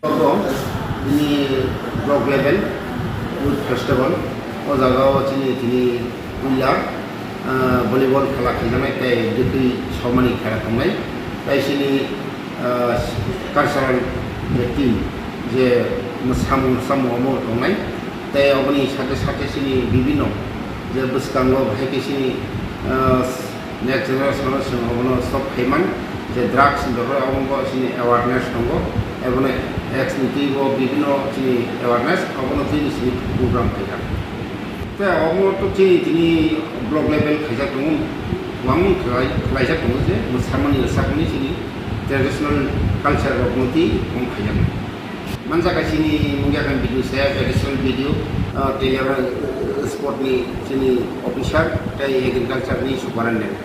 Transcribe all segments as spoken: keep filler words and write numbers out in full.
Abo tini block level youth festival, o jaga o chini tini puila, ah, volleyball khela khaijaknai tei dwtwi somani khela tongnai, tei chini, ah, cultural je team je mwsamung mwsamung omo tongnai, tei oboni sate sate chini bibino je bwskango bahai khe chini, ah, next generation o chwng abono stop khaiman, je drugs ni bebak abono bo chini awareness tongo, abono ex ni twi bo bibino chini awareness, abono twi chini program khaijak. Tei omo to chini tini block level khaijak tongo, wngmung khlai-, khlaijak tongo je mwsamani rwchapmani chini traditional culture rokno twi omo khaijak. Manjak hai chini mungya kan video se, traditional video, ah, tei oro, ah, sport ni chini officer, tei agriculture ni superintendent.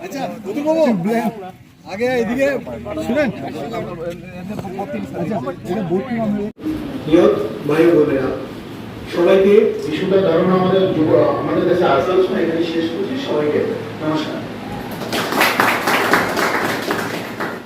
আচ্ছা, বুদ্ধবাবু, আগে এদিকে শুনেন। আচ্ছা, এটা ভর্তি মামলা। প্রিয় ভাই বোনেরা, সবাইকে কিছুটা ধারণা আমাদের যুব-, আমাদের কাছে আসা, এখানে শেষ করছি। সবাইকে নমস্কার।